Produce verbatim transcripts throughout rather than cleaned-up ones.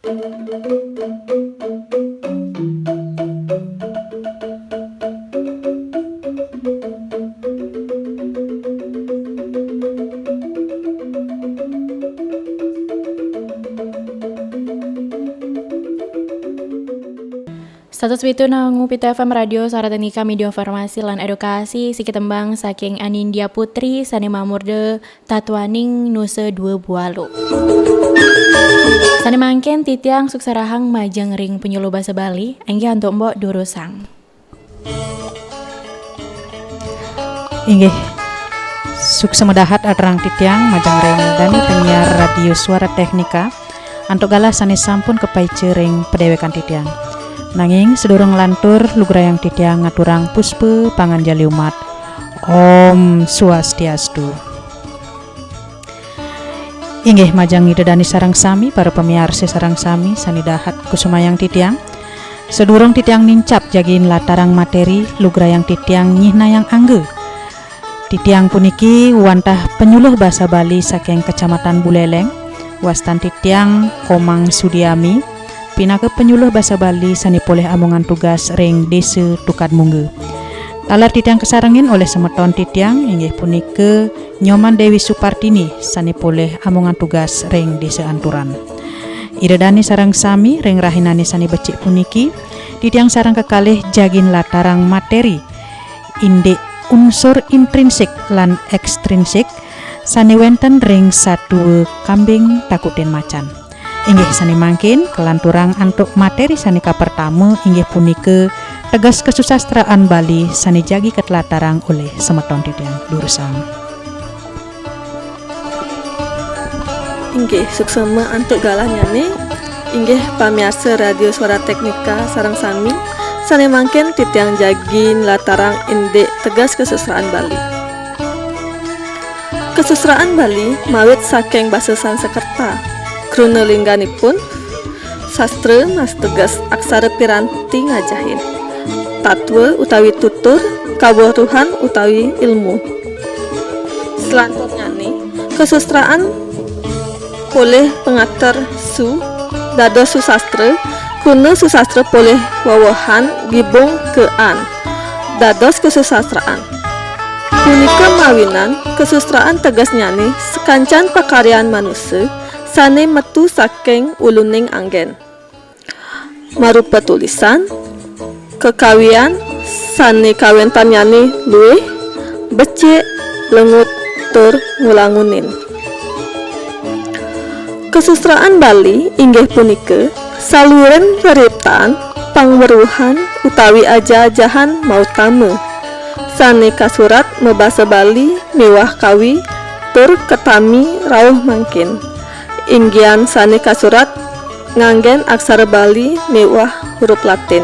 Satus pitu koma pitu F M Radio Suara Teknika, media informasi lan edukasi, siki tembang saking Anindya Putri sané mamurda Tatuaning Nusa Dua Bualu. Sané mangkin titiang suksarahang majeng ring penyuluh basa Bali, inggih antuk Mbok durusang. Inggih. Suksema dahat aturang titiang majeng ring dané penyiar Radio Suara Teknika antuk galah sané sampun kapaica ring padéwékan titiang. Nanging sadurung nglantur, lugrayang titiang ngaturang puspa panganjali umat. Om Swastiastu. Inggih majeng Ida dané sareng sami, para pamiarsa sareng sami sané dahat kusumayang titiang. Sadurung titiang nincap jagi nlatarang materi, lugrayang titiang nyihnayang angga. Titiang puniki wantah penyuluh basa Bali saking Kecamatan Buleleng, wastan titiang Komang Sudiami, pinaka penyuluh basa Bali sané polih amongan tugas ring Désa Tukadmungga. Taler titiang kasarengin olih semeton titiang, inggih punika Nyoman Déwi Supartini sané polih amongan tugas ring Désa Anturan. Ida dané sareng sami, ring rahinané sané becik puniki, titiang sareng kekalih jagi nlatarang materi indik unsur intrinsik lan ékstrinsik sané wénten ring satua kambing takutin macan. Inggih sané mangkin, kalanturang antuk materi sané kapertama, inggih punika teges kasusastraan Bali sané jagi katlatarang olih semeton titiang durusang. Inggih, suksema antuk galahnyané, inggih pamiarsa Radio Suara Teknika sareng sami, sané mangkin titiang jagi nlatarang indik teges kasusastraan Bali. Kasusastraan Bali mawit saking basa Sansekerta. Kruna lingganipun, sastra mateges aksara piranti ngajahin, tatwa utawi tutur, kaweruhan utawi ilmu. Salanturnyané, kasusastraan polih pangater su, dados susastra, kruna susastra polih wewehan gibung ke an, dados kasusastraan. Punika mawinan kasusastraan tegesnyané sakancan pakaryan manusa sané metu saking uluning anggén. Marupa tulisan, kekawian sané kawéntannyané luih, becik, lengut, tur ngulangunin. Kasusastraan Bali inggih punika saluiring reriptan pangweruhan utawi ajah-ajahan mautama sané kasurat mabasa Bali miwah kawi tur katami rauh mangkin, inggihan sané kasurat nganggén aksara Bali miwah huruf Latin.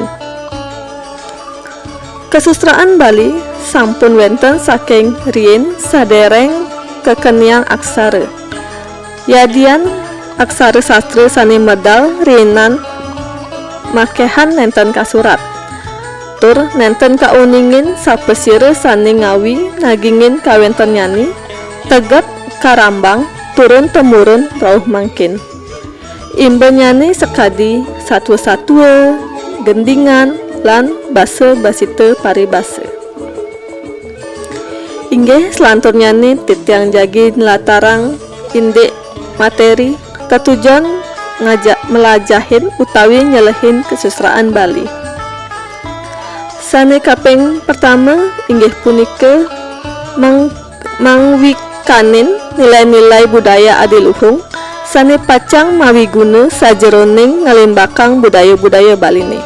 Kasusastraan Bali sampun wénten saking riin sadéréng kakeniang aksara. Yadian aksara sastra sané medal riinan makéhan nénten kasurat. Tur nénten kauningin sapasira sané ngawi nagingin kawéntannyané tegep karambang turun temurun rauh mangkin. Imbanyané sakadi satua-satua, gendingan, lan basa-basita paribasa. Inggih, salanturnyané titiang jagi nlatarang indik materi tetujon ngajak melajahin utawi nyelehin kasusastraan Bali. Sané kaping pertama inggih punika mang-, mangwikanin nilai-nilai budaya adiluhung sané pacang mawiguna sajeroning nglimbakang budaya-budaya Baliné.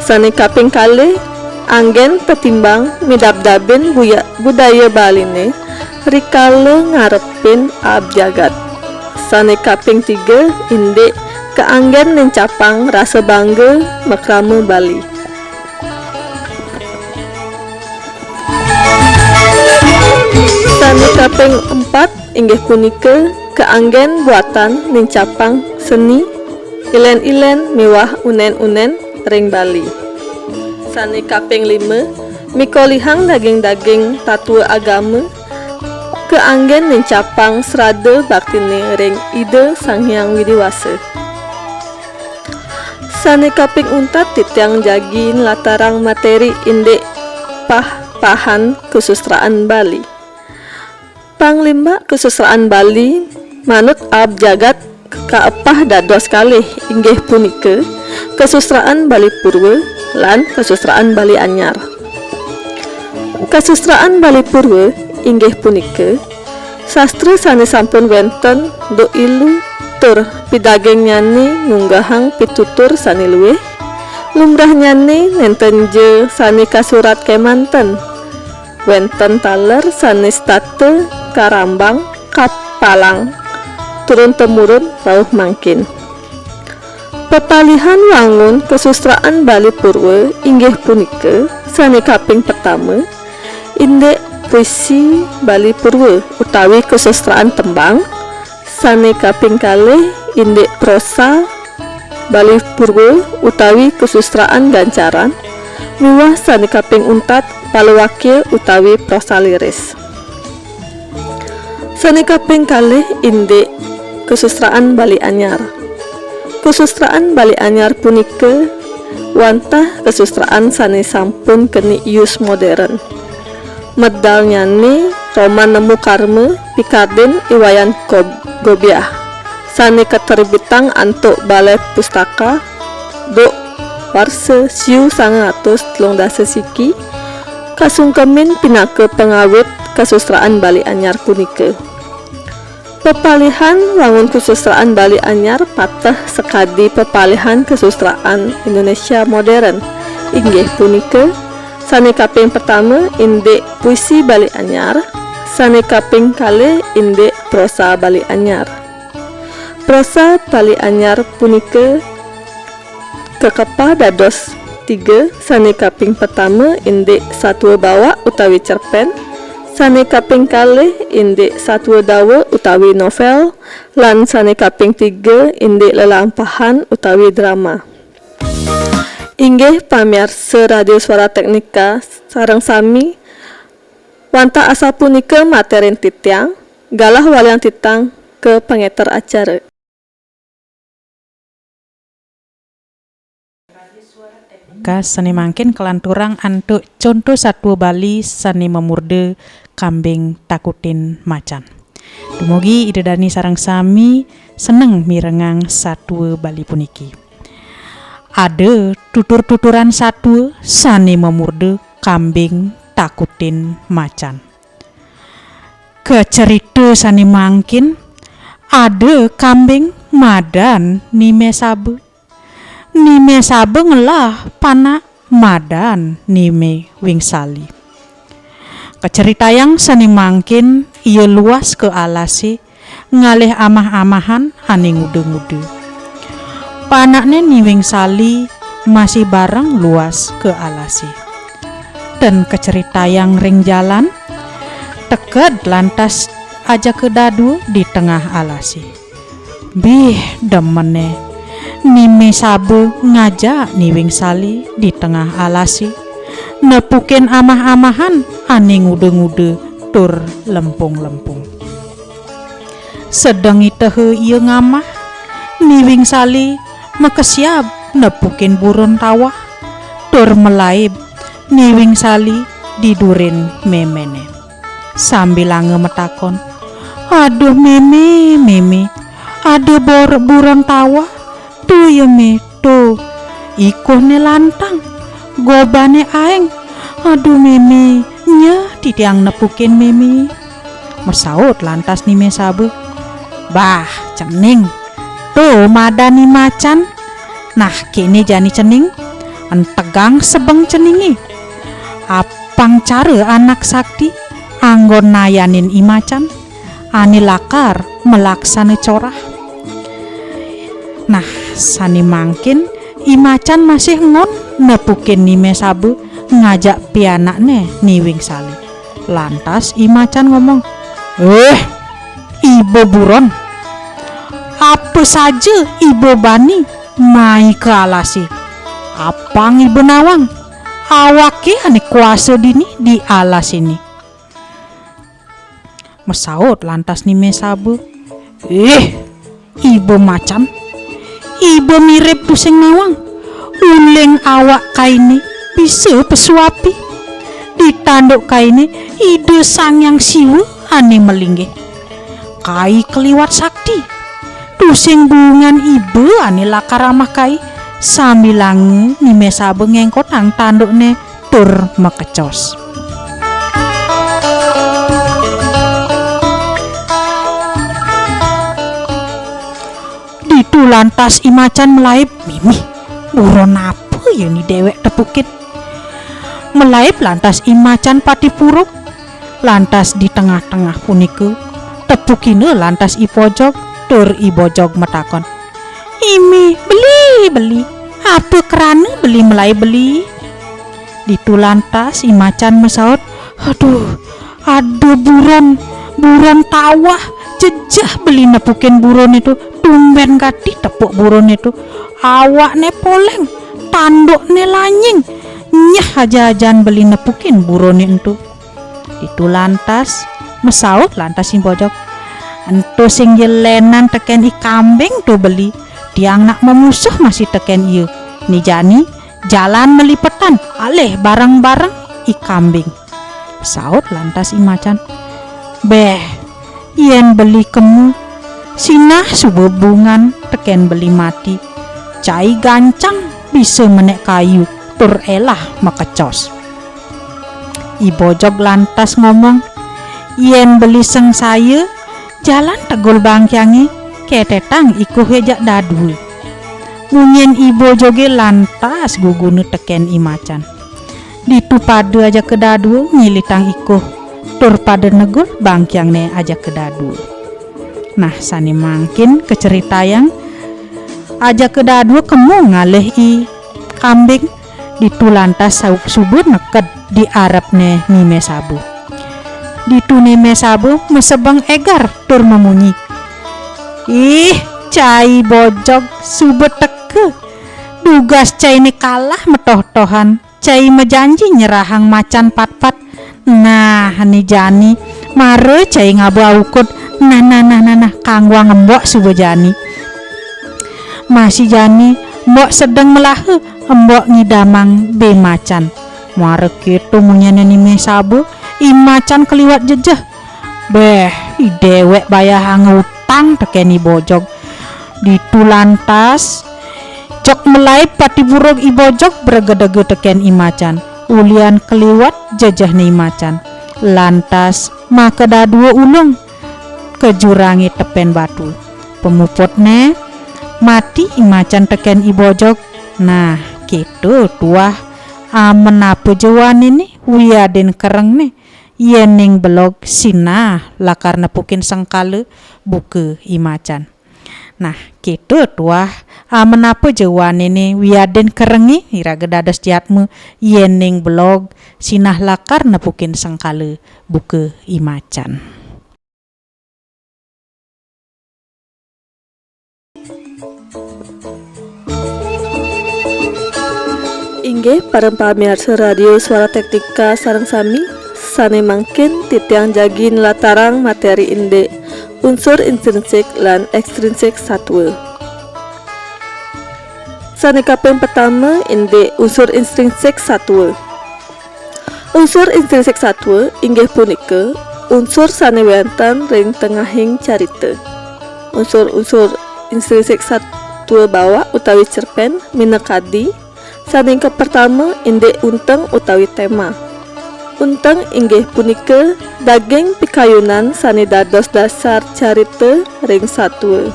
Sané kaping kalih, anggén tetimbang midabdabin buya-, budaya Baliné rikala ngarepin aab jagat. Sané kaping tiga, indik kaanggén nincapang rasa bangga makrama Bali. Sané kaping empat inggih punika kaanggén buatan nincapang seni, ilén-ilén miwah unén-unén ring Bali. Sané kaping lima, mikolihang daging-daging tatwa agama, kaanggén nincapang srada baktiné ring Ida Sang Hyang Widi Wasa. Sané kaping untat titiang jagi nlatarang materi indik pah-pahan kasustraan Bali. Panglimbak kasustraan Bali manut aab jagat kaepah dados kalih, inggih punika kasustraan Bali Purwa lan kasustraan Bali Anyar. Kasustraan Bali Purwa inggih punika sastra sané sampun wénten duk ilu tur pidagingnyané ngunggahang pitutur sané luih, lumrahnyané nénten ja sané kasurat kémanten. Wénten taler sané setata karambang kapalang turun temurun rauh mangkin. Pepalihan wangun kasustraan Bali Purwa inggih punika sané kaping pertama, indik puisi Bali Purwa utawi kasustraan tembang, sané kaping kalih indik prosa Bali Purwa utawi kasustraan gancaran, miwah sané kaping untat palawakya utawi prosa liris. Sané kaping kalih indik kasustraan Bali Anyar. Kasustraan Bali Anyar punika wantah kasustraan sané sampun keni ius modern. Medalnyané roman Nemu Karma pikardin I Wayan Gob-, Gobiah, sané katerbitang antuk Balai Pustaka duk warsa siu sanga atus telung dasa siki, kasungkemin pinaka pangawit kasustraan Bali Anyar punika. Pepalihan wangun kasustraan Bali Anyar pateh sakadi pepalihan kasustraan Indonesia modern, inggih punika sané kaping pertama indik puisi Bali Anyar, sané kaping kalih indik prosa Bali Anyar. Prosa Bali Anyar punika kakepah dados tiga, sané kaping pertama indik satua bawak utawi cerpén, sané kaping kalih indik satua dawa utawi novel, lan sané kaping tiga indik lelampahan utawi drama. Inggih pamiarsa Radio Suara Teknika sareng sami, wantah asapunika materin titiang, galah waliang titiang ka pangéter acara. Kas sané mangkin kalanturang antuk conto satua Bali sané mamurda kambing takutin macan. Dumugi Ida Dani sareng sami seneng mirengang satua Bali puniki. Ada tutur-tuturan satua sané mamurda kambing takutin macan. Kacerita sané mangkin, ada kambing madan Ni Mésaba. Ni Mésaba ngelah panak madan Ni Mé Wingsali. Kaceritayang sané mangkin, ia luas ka alasé, ngalih amah-amahan ané nguda-nguda. Panakné Ni Wingsali masih bareng luas ka alasé. Ten kaceritayang ring jalan, teked lantas ajaka dadua di tengah alasé. Bih demené, Ni Mésaba ngajak Ni Wingsali di tengah alasé, nepukin amah-amahan ané nguda-nguda tur lempung-lempung. Sedeng iteha ia ngamah, Ni Wingsali makesiab nepukin buron tawah, tur malaib Ni Wingsali di durin méméné. Sambilanga matakon, "Aduh mémé, mémé, ada bor-, buron tawah, to ya mé, to. Ikuhné lantang, gobané aéng. Aduh mémé, nyeh titiang nepukin mémé." Masaut lantas Ni Mésaba, "Bah, cening, to madan I Macan. Nah, kéné jani cening, entegang sebeng ceningé. Apang cara anak sakti anggon nayanin I Macan ané lakar malaksana corah." Nah, sané mangkin I Macan masih ngon nepukin Ni Mésaba ngajak pianakné Ni Wingsali. Lantas I Macan ngomong, "Eh, iba buron. Apa saja iba bani mai ka alasé. Apang iba nawang, awaké ané kuasa dini di alasé né." Masaut lantas Ni Mésaba, "Eh, iba Macan. Iba mirib tusing nawang. Tuling awak kainé bisa pasuapi. Di tanduk kainé Ida Sang Hyang Siwa ané malinggih. Kai kaliwat sakti. Tusing buungan iba ané lakar amah kai, sambilanga Ni Mésaba ngéngkotang tandukné tur makecos. Ditu lantas I Macan malaib mimih, buron apa ya ni déwék tepukin. Malaib lantas I Macan pati purug. Lantas di tengah-tengah punika, tepukina lantas I Bojog, tur I Bojog matakon, "Imi, beli, beli, apa krana beli malaib beli?" Ditu lantas I Macan masaut, "Aduh, ada buron, buron tawah, jejeh beli nepukin buron itu, tumbén gati tepuk buron itu, awakné poléng, tandukné lanying, nyeh aja-ajan beli nepukin buron itu." Ditu lantas, masaut lantas I Bojog, "Ento sing jelénan tekén I Kambing to beli, tiang nak mamusuh masih tekén ia. Né jani, jalan malipetan, alih bareng-bareng I Kambing." Saut lantas I Macan, "Béh, yén beli kemu, sinah suba buungan tekén beli mati, cai gancang bisa menék kayu tur élah makecos." I Bojog lantas ngomong, "Yén beli sangsaya, jalan tegul bangkiangé, kététang ikuhé jak dadua." Munyin I Bojogé lantas guguna tekén I Macan. Ditu pada ajaka dadua nyilitang ikuh, tur pada negul bangkiangné ajaka dadua. Nah, sané mangkin kacritayang, ajaka dadua kemu ngalih I Kambing, ditu lantas sau-, suba neked di arepné Ni Mésaba. Ditu Ni Mésaba masebeng égar tur mamunyi, "Ih, cai Bojog suba teka. Dugas cainé kalah matoh-tohan. Cai majanji nyerahang Macan patpat. Nah, né jani, mara cai ngaba aukud. Nah, nah, nah, nah, nah, kangguang embok suba jani. Masih jani, embok sedeng melaha, embok ngidamang bé Macan." Mara kéto munyiné Ni Mésaba, I Macan kaliwat jejeh. "Béh, i déwék bayahanga utang tekén I Bojog." Ditu lantas, jog malaib pati purug I Bojog bregedega tekén I Macan, ulian kaliwat jejehné I Macan. Lantas, maka dadua ulung ka jurangé tepén batu. Pamuputné, mati I Macan tekén I Bojog. Nah, kéto tuah, amen apa ja waniné wiadin kerengné. Yéning belog sinah lakar nepukin sengkala, buka I Macan. Nah, kéto tuah, amen apa ja waniné wiadin kerengé iraga dados jatma, yéning belog sinah lakar nepukin sengkala, buka I Macan. Inggih, para pamiarsa Radio Suara Teknika sareng sami, sané mangkin titiang jagi nlatarang materi indik unsur intrinsik lan ékstrinsik satua. Sané kaping pertama, indik unsur intrinsik satua. Unsur intrinsik satua inggih punika unsur sané wénten ring tengahing carita. Unsur-unsur intrinsik satua bawak utawi cerpén minakadi, sané kapertama indik unteng utawi téma. Unteng inggih punika daging pikayunan sané dados dasar carita ring satua.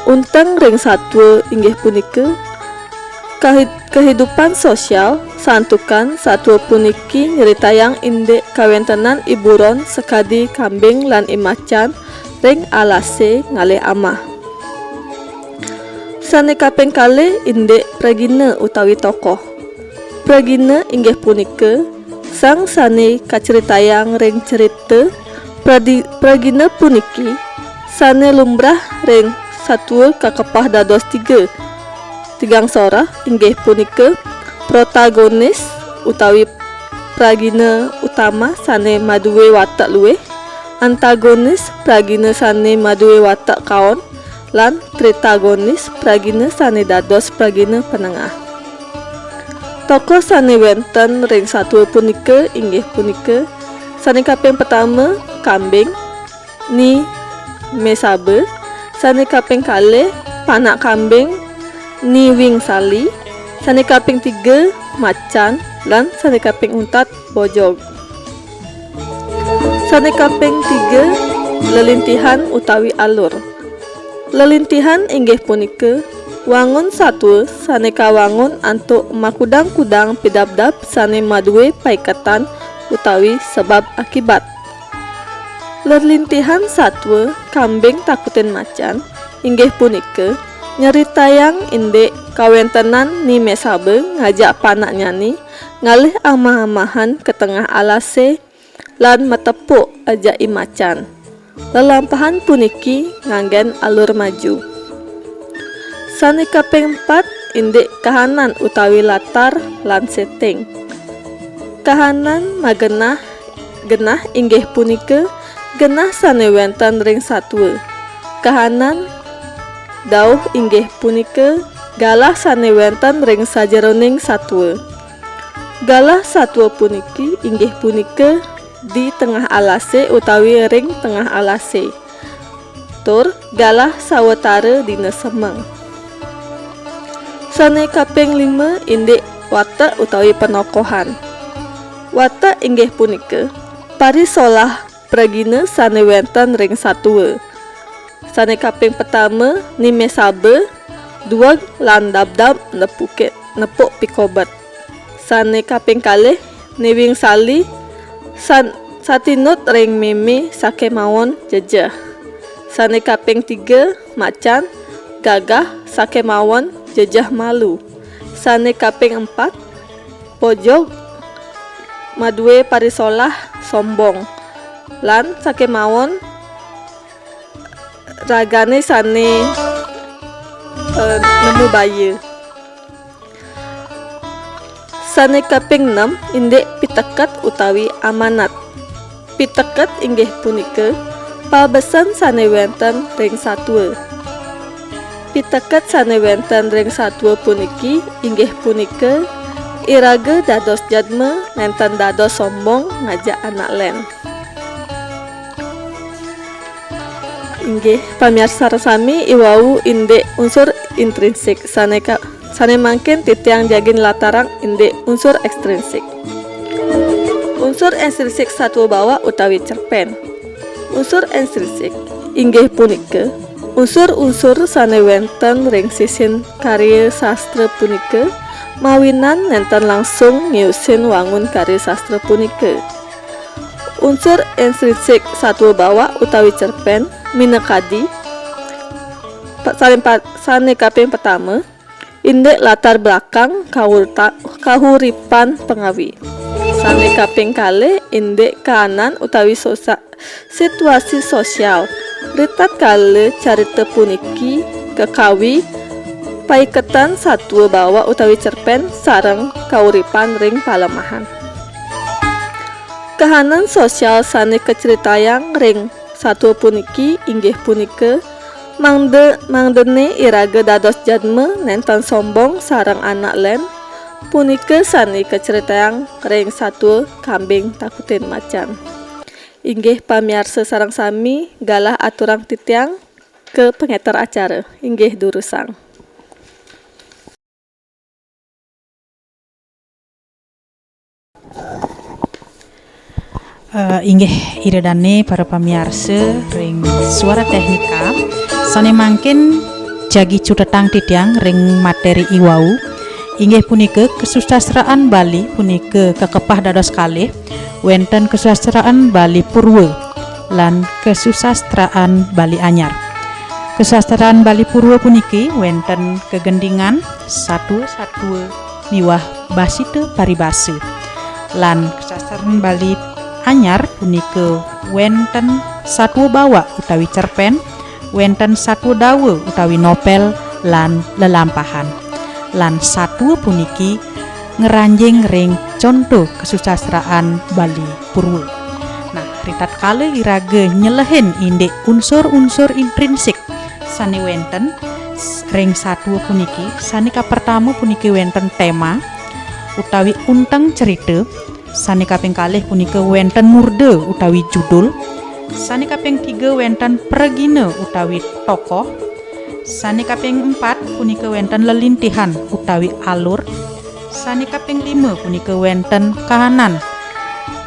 Unteng ring satua inggih punika kahid-, kahidupan sosial, santukan satua puniki nyritayang indik kawéntenan i buron sakadi kambing lan i macan ring alasé ngalih amah. Sané kaping kalih indik pragina utawi tokoh. Pragina inggih punika sang sané kacritayang ring cerita. Pradi-, pragina puniki sané lumrah ring satua kakepah dados tiga. Tigang sorah inggih punika protagonis utawi pragina utama sané madué watek luih, antagonis pragina sané madué watek kaon, lan tritagonis pragina sané dados pragina penengah. Tokoh sane wenten ring satua punika inggih punika, sane kaping pertama, Kambing, Ni Mesaba, sane kaping kalih, Panak Kambing, Ni Wing Sali, sane kaping tiga, Macan, lan sane kaping untat, Bojog. Sane kaping tiga, lelintihan utawi alur. Lelintihan inggih punika wangun satua sane kawangun antuk makudang-kudang pidabdab sane madue paiketan utawi sebab akibat. Lelintihan satua Kambing Takutin Macan inggih punika nyeritayang indik kawentenan Ni Mesaba ngajak panaknyane ngalih amah-amahan ka tengah alase lan matepuk ajak I Macan. Lelampahan puniki nganggen alur maju. Sane kaping empat, indik kahanan utawi latar lan setting. Kahanan magenah, genah inggih punika genah sane wenten ring satua. Kahanan dauh inggih punika galah sane wenten ring sajeroning satua. Galah satua puniki inggih punika di tengah alase utawi ring tengah alase. Tur galah sawatara dina semeng. Sane kaping lima, indik watek utawi panokohan. Watek inggih punika parisolah pragina sane wenten ring satua. Sane kaping pertama, Ni Mesaba, dueg lan dabdab nepuke-, nepuk pikobet. Sane kaping kalih, Ni Wing Sali, san-, satinut ring meme sakemawon jejeh. Sane kaping tiga, Macan, gagah sakemawon jejeh malu. Sane kaping empat, Bojog, madue parisolah sombong lan sakemawon ragane sane, eh, nemu baya. Sane kaping nem, indik piteket utawi amanat. Piteket inggih punika pabesen sane wenten ring satua. Piteket sane wenten ring satua puniki inggih punika iraga dados jadma nenten dados sombong ngajak anak len. Inggih, pamiarsa sami, iwau indik unsur intrinsik sane ka-, sane mangkin titiang jagi nlatarang indik unsur ekstrinsik. Unsur ekstrinsik satua bawak utawi cerpen. Unsur ekstrinsik inggih punika unsur-unsur sane wenten ring sisin karya sastra punika mawinan nenten langsung ngiusin wangun karya sastra punika. Unsur ekstrinsik satua bawak utawi cerpen minakadi pa-, sane pa-, sane kaping pertama, indik latar belakang kawurta-, kahuripan pangawi. Sane kaping kalih, indik kahanan utawi sosa-, situasi sosial. Ritatkala carita puniki kakawi, paiketan satua bawak utawi cerpen sareng kauripan ring palemahan. Kahanan sosial sane kacritayang ring satua puniki inggih punika mangda-, mangdane iraga dados jadma nenten sombong sareng anak len, punika sane kacritayang ring satua Kambing Takutin Macan. Inggih pamiarsa sareng sami, galah aturang titiang ka pangenter acara. Inggih durusang. Eh, inggih Ida dane para pamiarsa ring Suara Teknika, sane mangkin jagi cutetang titiang ring materi iwau, inggih punika kasusastraan Bali punika kakepah dados kalih, wenten kasusastraan Bali Purwa lan kasusastraan Bali Anyar. Kasusastraan Bali Purwa puniki wenten gegendingan satua-satua miwah basita paribasa. Lan kasusastraan Bali Anyar punika wenten satua bawak utawi cerpen, wenten satua dawa utawi novel, lan lelampahan. Lan satua puniki ngranjing ring conto kasusastraan Bali Purwa. Nah, ritatkala iraga nyelehin indik unsur-unsur intrinsik sane wenten s-, ring satua puniki, sane kapertama puniki wenten tema, utawi unteng cerita. Sane kaping kalih punika wenten murda utawi judul. Sane kaping tiga wenten pregina utawi tokoh. Sane kaping empat punika wenten lelintihan utawi alur. Sane kaping lima punika wenten kahanan.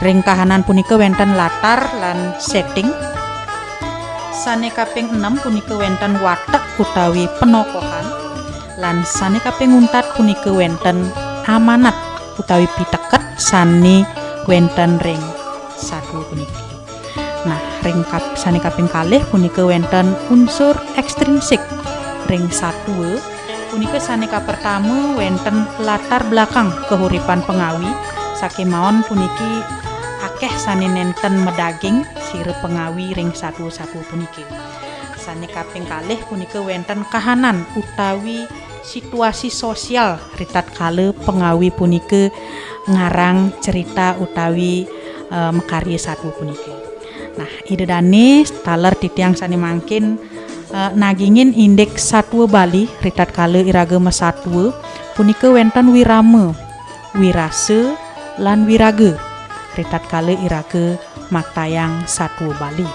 Ring kahanan punika wenten latar lan setting. Sane kaping enam punika wenten watek utawi penokohan. Lan sane kaping untat punika wenten amanat utawi piteket sane wenten ring satua puniki. Nah, ring kap-, sane kaping kalih punika wenten unsur ekstrinsik ring satua. Punika sane kapertama wenten latar belakang kahuripan pangawi, sakemawon puniki akeh sane nenten madaging sira pangawi ring satua-satua puniki. Sane kaping kalih punika wenten kahanan utawi situasi sosial ritatkala pangawi punika ngarang cerita utawi eh, makarya satua punika. Nah, Ida Dane taler titiang sane mangkin eh, nagingin indik satua Bali ritatkala iraga masatua punika wenten wirama, wirasa, lan wiraga ritatkala iraga maktayang satua Bali.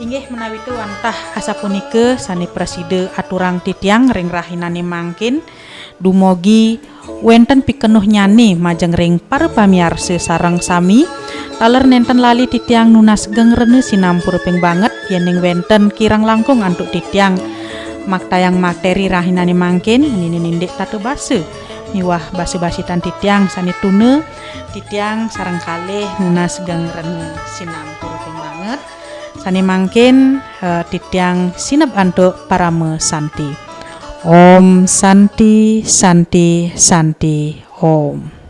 Inggih menawi tu wantah asapunika sane prasida aturang titiang ring rahinane mangkin, dumugi wenten pikenuhnyane majeng ring para pamiarsa sareng sami. Taler nenten lali titiang nunas geng rena sinampura ping banget yening wenten kirang langkung antuk titiang maktayang materi rahinane mangkin, nini nindik tata basa miwah basa basitan titiang sane tuna, titiang sareng kalih nunas geng rena sinampura ping banget. Sane mangkin eh, titiang sineb antuk parama santi. Om Santi, Santi, Santi, Om.